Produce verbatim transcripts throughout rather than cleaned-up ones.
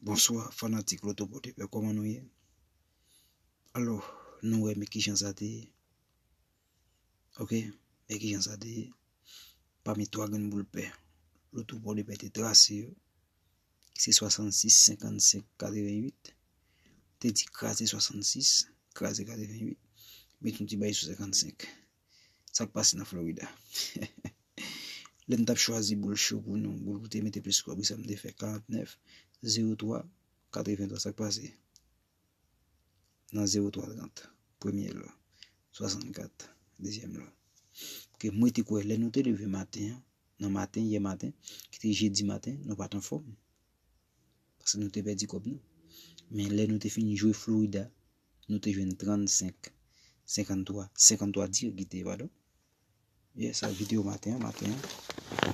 Bonswa, fanatik Loto Pòdepè, kòman nou ye? Alò, nou wè, men kijan sa te ye. Ok, men kijan sa te ye. Pami twa grenn boul pè, Loto Pòdepè te trase yo, ki se swasannsis, senkannsenk, katreventuit. Te di kraze swasannsis, kraze katreventuit. Met yon ti bagay sou senkannsenk. Sa k pase nan Florida? Lè n t ap chwazi boul cho pou nou, boul pou te mete plis kòb, sa m te fè karantnèf, zewo twa, katreventwa, sa k pase? Nan zewo twa trant, premye lò, swasannkat, dezyèm lò. Ke mwen te kwè, lè nou te leve maten an, nan maten, yè maten, ki te jedi maten, nou pa t anfòm. Paske nou te pèdi kòb nou. Men lè nou te fin jwe Florida, nou te jwenn trannsenk, senkanntwa, senkanntwa dirèk ki te, padon. Yè, sa videyo maten an, maten an.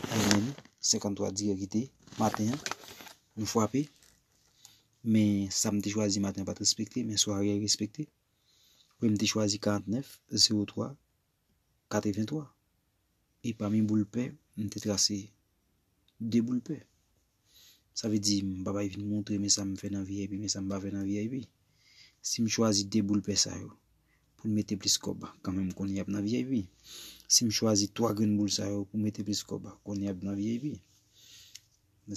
Mwen menm, senkanntwa dirèk ki te, maten an. Nou frape. Men sa m te chwazi maten an pa t respekte, men swa a respekte. Wi, m te chwazi karantnèf, zewo twa, katrevenntwa. E pami boul pè, m te trase de boul pè. Sa vle di, m pa bay vin montre men sa m fè nan V I P, men sa m pa fè nan V I P. Si m chwazi de boul pè sa yo pou m mete plis kòb, kanmenm kounye a y ap nan V I P. Si m chwazi twa grenn boul sa yo pou m mete plis kòb, kounye a y ap nan V I P.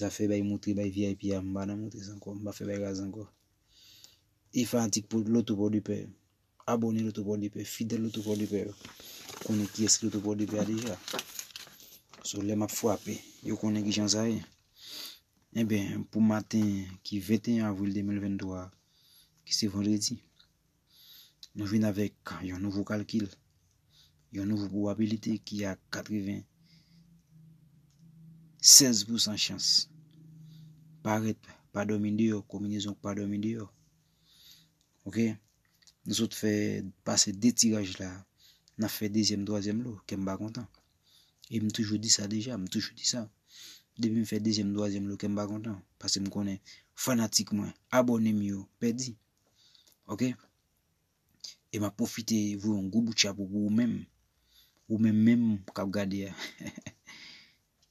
Zafè bay montre bay V I P a, m pa nan montre sa ankò, m pa fè bay raz ankò. E fanatik pou Loto Pòdepè, abòne Loto Pòdepè, fidèl Loto Pòdepè yo konnen kiyès ki Loto Pòdepè a deja. So, lè m ap frape, yo konnen kijan sa ye. Enben, pou maten ki venteyen avril de mil venntwa, ki se vandredi, nou vin avèk yon nouvo kalkil, yon nouvo pwobabilite ki a katreven sèz pousan chans. Parèt pa dòmi deyò, konbinezon pa dòmi deyò. Ok? Nou sot fè pase de tiraj la, n ap fè dezyèm, twazyèm lo, kè m pa kontan. E m toujou di sa deja, m toujou di sa. Depi m fè dezyèm, twazyèm lo, kè m pa kontan. Paske m konnen fanatik mwen, abòne m yo, pèdi. Ok? E m ap pwofite voye yon gwo bout chapo pou ou menm. Ou menm menm k ap gade a.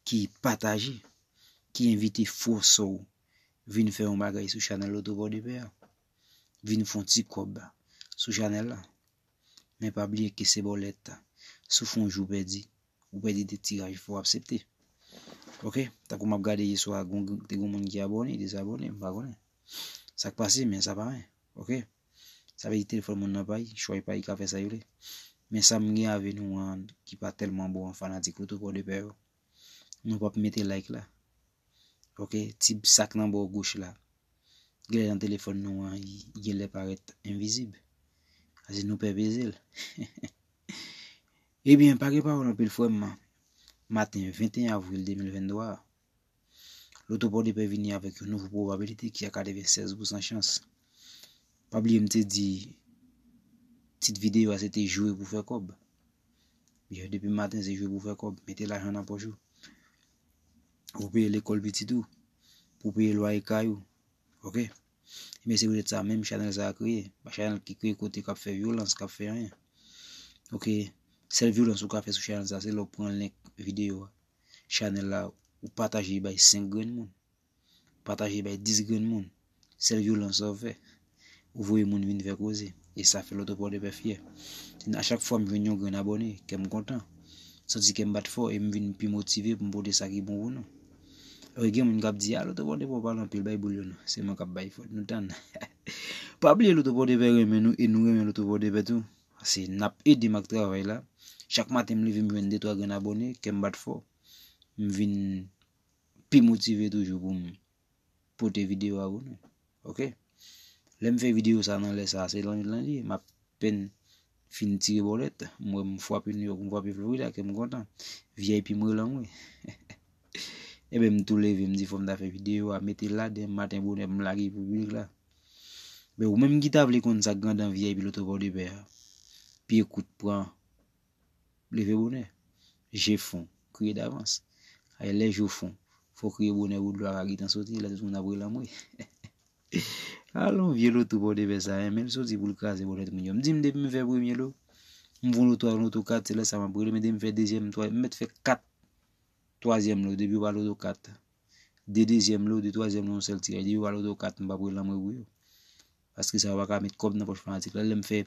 Ki pataje, ki envite frè sè w vin fè yon bagay sou chanèl Loto Pòdepè a. Vin fè yon ti kòb sou chanèl la. Men pa bliye ke se bòlèt. Si w fè yon jou pèdi, ou pèdi de tiraj, fò w aksepte. Ok? Tankou m ap gade yè swa, gon, te gon moun ki abòne, dezabòne, m pa konnen. Sa k pase, men sa pa anyen. Ok? Sa vle di telefòn moun nan pa y, chwa y pa y, ka fè sa y vle. Men sa m gen avè nou an, ki pa tèlman bon an, fanatik Loto Pòdepè yo, nou p ap mete like la. Ok? Ti sak nan bò goch la. Genlè nan telefòn nou an, li genlè parèt envizib. Sa vle di nou pè peze l. Ebyen, pa gen pawòl anpil, frè m. Maten venteyen avril de mil venntwa a, Loto Pòdepè vini avèk yon nouvo pwobabilite ki a katreven sèz pousan chans. Pa bliye m te di, tit videyo a se te jwe pou fè kòb. Byen, depi maten se jwe pou fè kòb, mete lajan nan pòch ou. Pou peye lekòl pitit ou, pou peye lwaye kay ou. Ok? Ebyen, se poutèt sa menm chanèl sa a kreye. Pa chanèl ki kreye kote k ap fè vyolans, k ap fè anyen. Ok? Sèl vyolans ou ka fè sou chanèl sa, se lè w pran link videyo a, chanèl la, ou pataje bay senk grenn moun. Pataje bay dis grenn moun. Sèl vyolans sa w fè, ou voye moun vin fè koze. E sa fè Loto Pòdepè fyè. A chak fwa m jwenn yon grenn abòne, kè m kontan. Santi kè m bat fò e m vin pi motive pou m pote sa ki bon pou nou. Ok, gen moun k ap di, "A, Loto Pòdepè pale anpil, bay boul yo non." Se mwen k ap bay fòt, nou tann. Pa bliye Loto Pòdepè renmen nou e nou renmen Loto Pòdepè tou. Se n ap ede m ak travay la. Chak maten m leve, m jwenn de twa grenn abòne, kè m bat fò. M vin pi motive toujou pou m pote videyo a pou nou. Ok? Lè m fè videyo sa nan lè sa, se landi landi, m ap pèn fin tire bòlèt. M wè m frape New York, m frape Florida, kè m kontan. V I P m rele anmwe. Ebyen, m tou leve, m di fò m ta fè videyo a, mete ladan, maten bonè, m lage pou piblik la. Men ou menm ki ta vle konn sa k grandè V I P Loto Pòdepè a, pye kout pran, leve bonè. Je fon, kriye davans. Ay, lè je w fon, fò w kriye bonè pou dlo a ka gentan soti, lè tout moun ap rele anmwe. Alon, vye Loto Pòdepè sa, renmen l soti pou l kraze bòlèt moun yo. M di m depi m fè premye lo, m fon loto, loto kat, se lè sa m ap rele, men depi m fè dezyèm, twa, m mèt fè kat twazyèm lo, depi yo pa loto kat. de dezyèm lo, de twazyèm lo, yon sèl tiraj. Depi yo pa loto kat, m p ap rele anmwe pou yo. Paske sa yo pa ka met kòb nan pòch fanatik la. Lè m fè,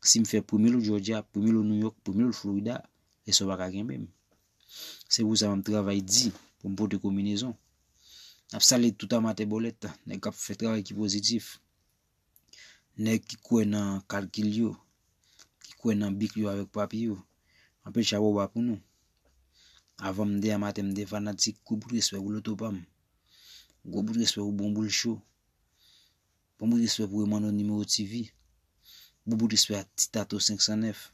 si m fè premye lo Georgia, premye lo New York, premye lo Florida, lè sa yo pa ka kenbe m. Se pou sa m ap travay di pou m pote konbinezon. N ap salye tout amatè bòlèt, nèg k ap fè travay ki pozitif. Nèg ki kwè nan kalkil yo, ki kwè nan bik yo avèk papye yo. Anpil chapo ba pou nou. Avan m te amatè, m te fanatik, gwo bout respè pou loto pa m. Gwo bout respè pou Bon Boul Show. Bon bout respè pou Emmanuel Nimewo T V. Bon bout respè a Ti Tato senk san nèf.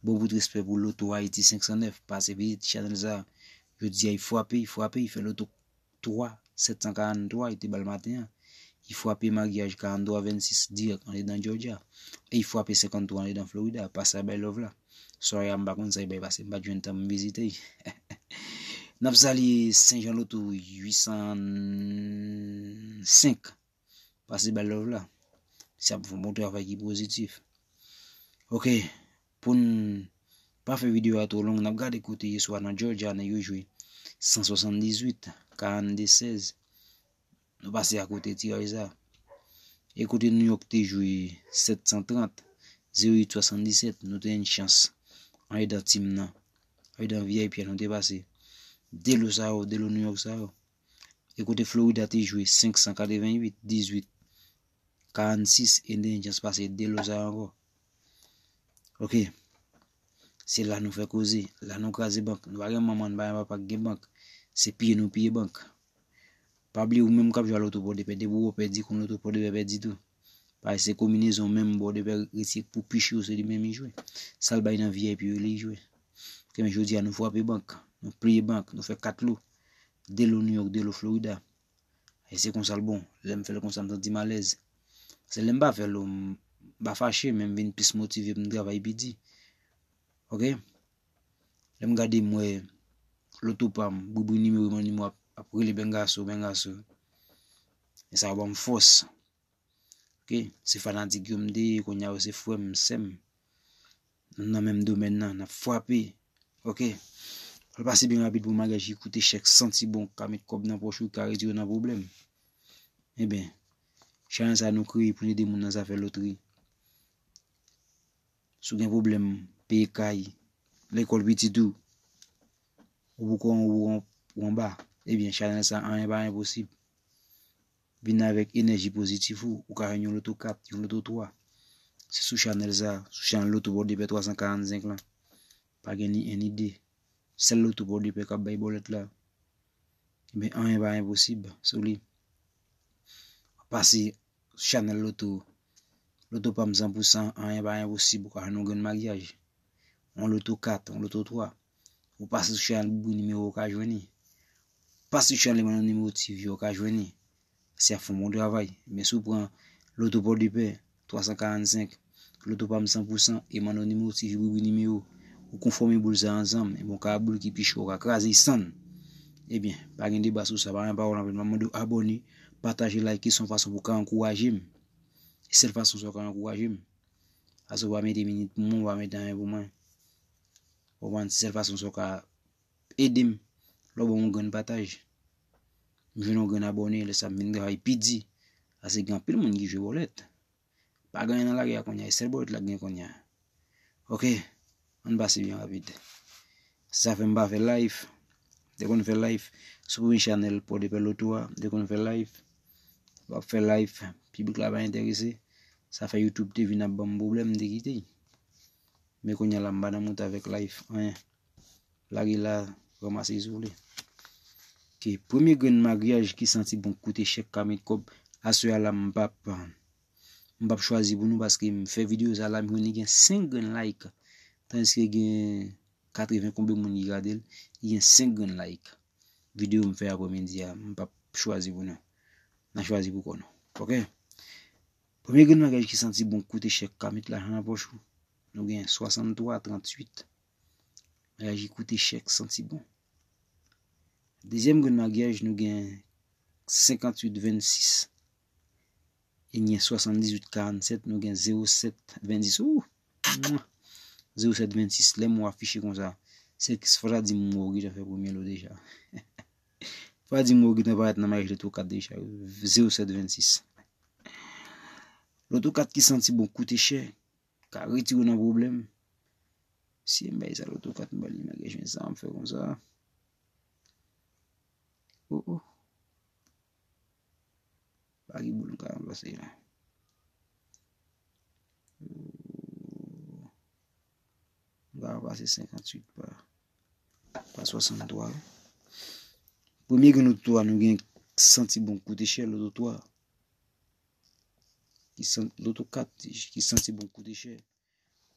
Bon bout respè pou Loto Ayiti senk san nèf. Pase vizit chanèl sa. Jodi a, li frape, li frape, li fè loto twa sèt san karant twa, li te ba l maten an. Li frape maryaj karant twa vennsis dirèk andedan Georgia. E li frape senkant twa andedan Florida. Pase al bay love la. Sware a, m pa konn sa li bay pase, m pa t jwenn tan pou m vizite. N ap salye Sen Jan Loto uit san senk. Pase bay love la. Sa ap fè yon bon travay ki pozitif. Ok, pou n pa fè videyo a twò long, n ap gade kote yèswa nan Georgia, nèg yo jwe san swasanndizuit, karannde sèz. Nou pase akote tiraj sa. E kote New York te jwe sèt san trant, zewo uit swasanndisèt, nou te jwenn chans andedan tim nan. Andedan V I P a nou te pase. De lo sa yo, de lo New York sa yo. E kote Florida te jwe senk san katrevenn uit, dizuit, karannsis, e n te jwenn chans pase de lo sa yo ankò. Ok. Se la nou fè koze, la nou kraze bank. Nou pa gen manman, nou pa gen papa k gen bank. Se piye nou piye bank. Pa bliye ou menm k ap jwe a loto Pòdepè, depi w pèdi, konn loto Pòdepè pèdi tou. Paske se konbinezon menm Pòdepè retire pou piche yo, se li menm li jwe. Sa l bay nan V I P yo, li jwe. Ok, men jodi a nou frape bank, nou pliye bank, nou fè kat lo. De lo New York, de lo Florida. E se konsa l bon. Lè m fè l konsa, m santi m alèz. Se lè m pa fè l, m pa fache, men m vin plis motive pou m travay pi di. Ok? Lè m gade, m wè loto pa m, boubri nimewo, man nimewo ap, ap rele bengaso, bengaso. E sa ban m fòs. Ok? Se fanatik yo m te ye, kounye a yo se frè m, sè m. Nou nan menm domèn nan, n ap frape. Ok? Fò l pase byen rapid pou maryaj ki koute chèk, santi bon, ka met kòb nan pòch ou, ka retire w nan pwoblèm. Ebyen, chanèl sa nou kreye pou n ede moun nan zafè lotri. Si w gen pwoblèm peye kay, lekòl pitit ou, ou pou kò, ou pou kò, ou anba, ebyen, chanèl sa, anyen pa enposib. Vin avèk enèji pozitif ou, ou ka jwenn yon loto kat, yon loto twa. Se sou chanèl sa, sou chanèl Loto Pòdepè twa san karannsenk lan. Pa gen ni en ni de. Sèl Loto Pòdepè k ap bay bòlèt la. Men anyen pa enposib sou li. Pase chanèl loto, loto pa m san pou san, anyen pa enposib, ou ka jwenn yon grenn maryaj. Yon loto kat, yon loto twa. Ou pase sou chanèl boubri nimewo, ou ka jwenn li. Pase sou chanèl Emmanuel Nimewo T V, ou ka jwenn li. Se ap fè yon bon travay. Men si w pran loto Pòdepè, twa san karannsenk, loto pa m san pou san, Emmanuel Nimewo T V, boubri nimewo, ou konfòme boul sa ansanm, ebyen, ou ka boul ki pi cho, ou ka kraze l sann. Ebyen, pa gen deba sou sa, pa gen pawòl anpil, m ap mande w abòne, pataje, like, se yon fason pou w ka ankouraje m. Se sèl fason sa w ka ankouraje m. Paske w pa mete minit pou mwen, w pa mete anyen pou mwen. Ou konprann? Se sèl fason sa w ka ede m. Lè w ban m yon grenn pataj, m jwenn yon grenn abòne, lè sa m vin travay pi di. Paske gen anpil moun ki jwe bòlèt. Pa gen anyen nan lari a kounye a, e sèl bòlèt la k gen kounye a. Ok, ann pase byen rapid. Se sa fè m pa fè live. M te konn fè live sou premye chanèl Pòdepè Loto a, m te konn fè live. M p ap fè live, piblik la pa enterese. Sa fè YouTube te vin ap ban m pwoblèm, m te kite. Men kounye a la, m pa nan mout avèk live, anyen. Lage la, ranmase si w vle. Ok, premye grenn maryaj ki santi bon koute chèk ka met kòb. Aswè a la, m p ap, m p ap chwazi pou nou paske m fè videyo sa la, m jwenn li gen senk grenn like. Tandiske gen katreven konbe moun ki gade l, li gen senk grenn like. Videyo m fè aprèmidi a, m p ap chwazi pou nou. N a chwazi pou kò nou. Ok? Premye grenn maryaj ki santi bon koute chèk ka met lajan nan pòch ou. Nou gen swasanntwa tranntuit. Maryaj ki koute chèk, santi bon. Dezyèm grenn maryaj, nou gen senkantuit vennsis. E gen swasanndizuit karannsèt, nou gen zewo sèt vennsis. Ou! Mwa! Zewo sèt vennsis, lè m wè afiche konsa, se fò ta di m wè w gentan fè premye lo deja. Pa di m ou gentan parèt nan mayaj Loto kat deja, zewo sèt vennsis. Loto kat ki santi bon koute chè, ka retire w nan pwoblèm. Si m bay sa Loto kat, m ba li, men gen sa, m fè konsa. Oh, oh. Pa gen boul ka ranplase la. M ka pase senkantuit pa, pa swasanntwa. Premye gen Loto twa, nou gen santi bon koute chè Loto twa. Ki san, Loto kat, ki santi bon koute chè.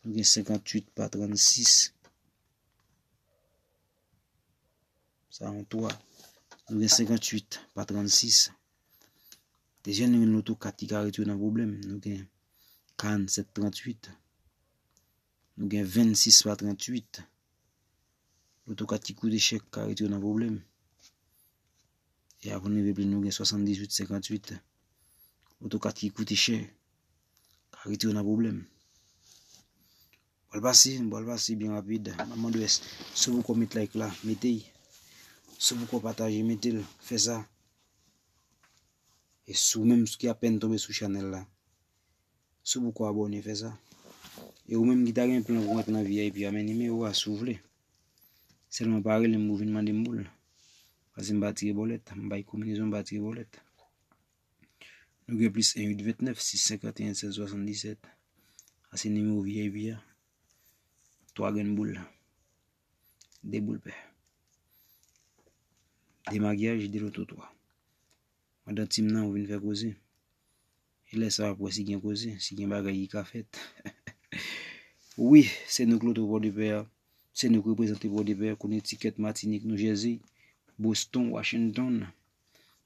Nou gen senkantuit pa trannsis. Sa yon twa. Nou gen senkantuit pa trannsis. Dezyèm, nou gen Loto kat ki ka retire w nan pwoblèm. Nou gen karannsèt tranntuit. Nou gen vennsis pa tranntuit. Loto kat ki koute chè ka retire w nan pwoblèm. E apre nou rive pi, nou gen swasanndizuit senkantuit. Loto kat ki koute chè ka retire w nan pwoblèm. Bòl pase, bòl pase byen rapid. M ap mande w, si w poko met like la, mete l. Si w poko pataje, mete l. Fè sa. E si w menm ki apèn tonbe sou chanèl la, si w poko abòne, fè sa. E ou menm ki ta gen plan pou w antre nan V I P a, men nimewo a si w vle. Sèlman pa rele m pou vin mande m boul. Paske m pa tire bòlèt. M bay konbinezon, m pa tire bòlèt. Nou gen plis en uit ventnèf sis senkanteyen sèz swasanndisèt. Sa se nimewo V I P a. Twa grenn boul. De boul pè. De makyaj, de Loto twa. Pandan tim nan, ou vin fè koze. E lè sa w ap wè si gen koze, si gen bagay ki ka fèt. Wi, se nou k Loto Pòdepè a. Se nou k reprezante Pòdepè, Konnetikèt, Matinik, Noujèze, Boston, Washington,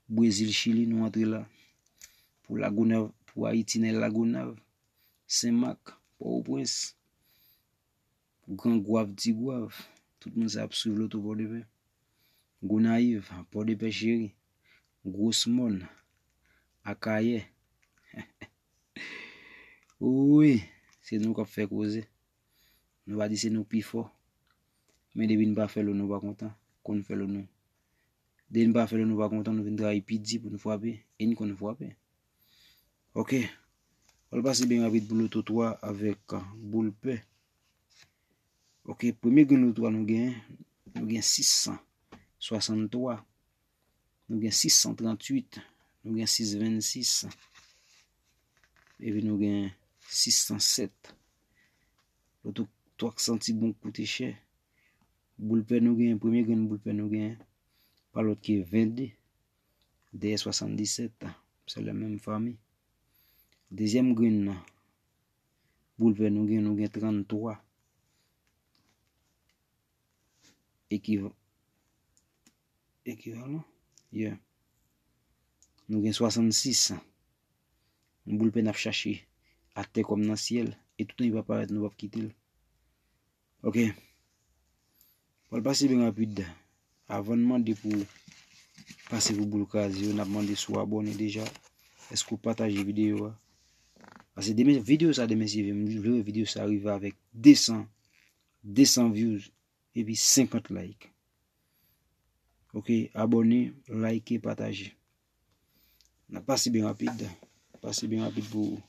Brezil, Chili, nou antre la. Pou Lagonav, pou Ayiti, nan Lagonav, Senmak, Pòtoprens, Gran Gwav, Ti Gwav, tout moun sa ap swiv Loto Pòdepè. Gonayiv, Pòdepè cheri, Gwosmòn, Akayè. Wi, se nou k ap fè koze. Nou pa di se nou pi fò. Men depi n pa fè lo nou pa kontan. Konn fè lo nou. Depi n pa fè lo nou pa kontan, nou vin travay pi di pou n frape. E n konn frape. Ok. Bòl pase byen rapid pou Loto twa avèk, uh, boul pè. Ok, premye grenn Loto twa nou gen, nou gen sis san swasanntwa, nou gen sis san tranntuit, nou gen sis vennsis, epi nou gen sis san sèt. Loto twa k santi bon koute chè. Boul pè nou gen, premye grenn boul pè nou gen, pa lòt ke vennde, dèyè swasanndisèt, se le menm fanmi. Dezyèm grenn nan, boul pè nou gen, nou gen tranntwa. Ekiv-, ekivalan? Yeah. Nou gen swasannsis. Yon boul pè n ap chache atè kòm nan syèl. E toutan li pa parèt, nou p ap kite l. Ok. Bòl pase byen rapid. Avan n mande pou pase pou boul kraze yo, n ap mande si w abòne deja. Èske w pataje videyo a? Paske demen, videyo sa demen se vle, m vle wè videyo sa rive avèk desan, desan views, epi senkant like. Ok, abòne, like, pataje. N ap pase byen rapid. Pase byen rapid pou,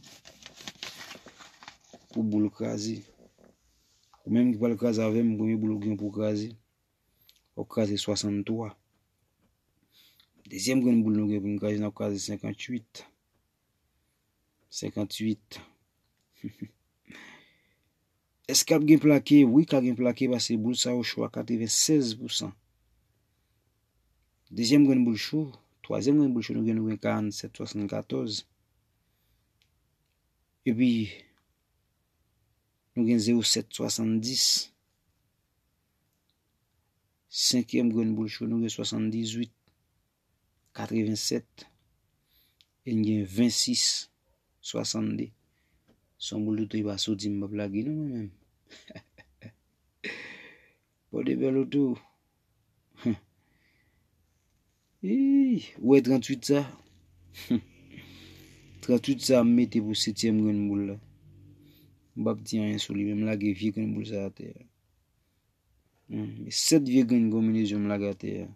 pou boul kraze. Ou menm ki pral kraze avè m, premye boul ou gen pou kraze. Ou kraze swasanntwa. Dezyèm grenn boul nou gen pou n kraze, n ap kraze senkantuit. Senkantuit. Èske ap gen plake? Wi, ka gen plake paske boul sa yo cho a katrevennsèz pousan. Dezyèm grenn boul cho, twazyèm grenn boul cho nou gen, nou gen karannsèt swasannkatòz. Epi, nou gen zewo sèt swasanndis. Senkyèm grenn boul cho, nou gen swasanndizwit katrevennsèt. E n gen vennsis swasannde. Se yon boul Loto, e pa soti m p ap lage non, mwen menm. Pòdepè Loto. Ih, ou wè tranntuit sa? Tranntuit sa m mete pou setyèm grenn boul la. M p ap di anyen sou li, men m lage vye grenn boul sa atè a. Hmm, sèt vye grenn konbinezon m lage atè a.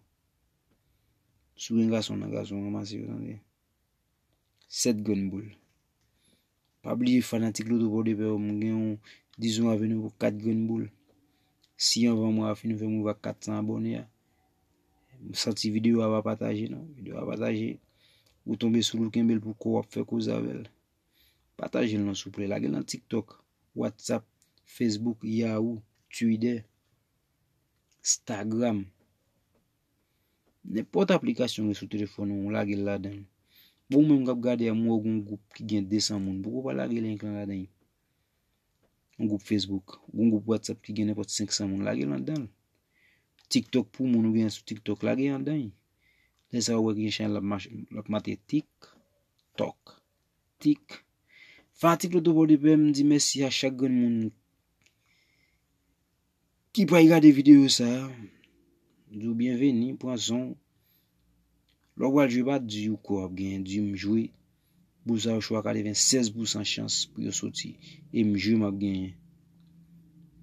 Si w gen gason nan gason, ranmase yo, tande. Sèt grenn boul. Pa bliye fanatik Loto Pòdepè yo, m gen yon dizon avè nou pou kat grenn boul. Si anvan mwa a fin fè m rive a kat san abòne a, m santi videyo a pa pataje non. Videyo a pataje. Ou tonbe sou l, ou kenbe l pou kò w ap fè koze avè l. Pataje l non souple. Lage l nan TikTok, WhatsApp, Facebook, Yahoo, Twitter, Instagram. Nenpòt aplikasyon ki sou telefòn ou, ou lage l ladan l. Bon, ou menm k ap gade a, m wè w gen yon gwoup ki gen de san moun. Poukwa w pa lage lenk lan ladan l? Yon gwoup Facebook, yon gwoup WhatsApp ki gen nenpòt senk san moun, lage l ladan l. TikTok pou moun ou gen sou TikTok, lage l ladan l. Lè sa a, ou wè ki gen chanèl l ap mache, l ap mate tik, tòk, tik. Fanatik Loto Pòdepè, m di mèsi a chak grenn moun ki pral gade videyo sa a. M di w byenveni, pran san w. Lè w pral jwe, pa di w kwè w ap genyen, di m jwe. Boul sa yo cho a katrevennsèz pousan chans pou yo soti. E m jwe, m ap genyen.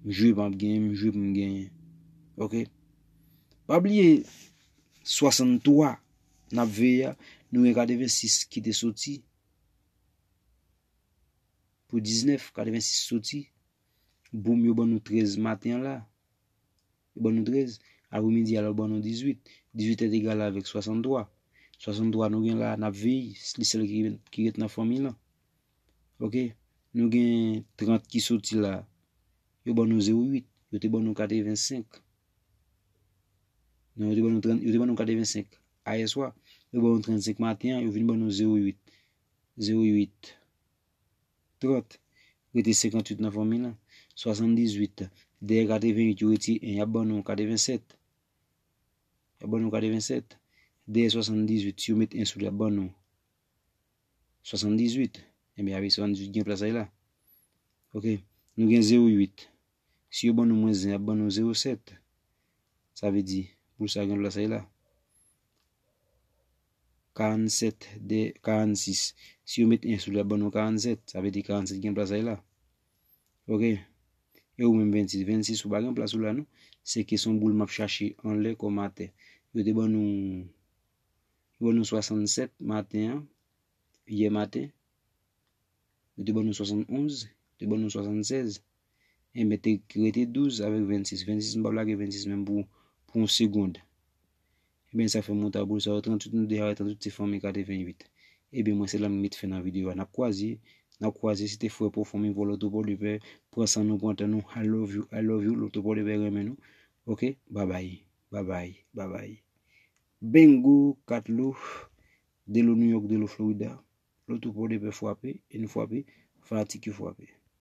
M jwe, m ap genyen, m jwe pou m genyen. Oke? Pa bliye, swasanntwa n ap veye a, nou gen katrevensis ki te soti pou diznèf, katrevensis soti. Boum, yo ban nou trèz maten an la. Yo ban nou trèz. Apremidi a la, yo ban nou dizuit. Dizuit est égal avec soixante-trois. Soixante-trois nou gen la, n ap veye, li sèl ki, ki ret nan fanmi lan. Oke? Nou gen trant ki soti la. Yo ban nou zewo uit. Yo te ban nou katrevensenk. Non, yo te ban nou trant, yo te ban nou katrevensenk ayè swa. Yo ban nou trannsenk maten an, yo vin ban nou zewo uit. Zewo uit. Trant. Rete senkantuit nan fanmi lan. Swasanndizuit. Dèyè katrevenuit, yo retire en, y ap ban nou katrevensèt. Y ap ban nou katrevensèt. Dèyè swasanndizuit, si yo met en sou li, y ap ban nou swasanndizuit. Ebyen, avè swasanndizuit gen plas la. Oke. Nou gen zewo uit. Si yo ban nou mwens en, y ap ban nou zewo sèt. Sa vle di, boul sa gen plas la. Karannsèt de karannsis. Si yo met en sou li, y ap ban nou karannsèt. Sa vle di karannsèt gen plas la. Oke. E ou menm vennsis. Vennsis ou pa gen plas ou la non. Se kesyon boul m ap chache anlè kòm atè. Yo te ban nou, yo ban nou swasannsèt maten an, yè maten. Yo te ban nou swasannonz, yo te ban nou swasannsèz. Enben, te rete douz avèk vennsis. Vennsis, m p ap lage vennsis menm pou, pou yon segonn. Ebyen, sa fè m monte a boul sa yo, tranntuit nou deja wè, tranntuit se fanmi katrevenuit. Ebyen, mwen, se la m met fen nan videyo a. N ap kwaze, n ap kwaze, se te frè Pòfanmi pou Loto Pòdepè. Pran san nou, pran tan nou. I love you, I love you, Loto Pòdepè renmen nou. Oke, babay, babay, babay. Bengo, Katlo, Delo New York, Delo Florida. Loto Pòdepè frape, e nou frape, fanatik yo frape.